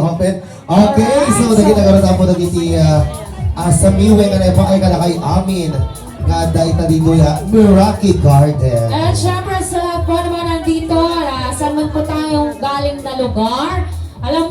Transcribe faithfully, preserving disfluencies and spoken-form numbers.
Open. Okay, so dagiti nagaratam mo dagiti ah, ah, samiwe nga naipaay kadakay amin nga adda ita ditoy a Meraki Garden. At syempre sa lahat po naman nandito, ah, saan man po tayong galing na lugar, alam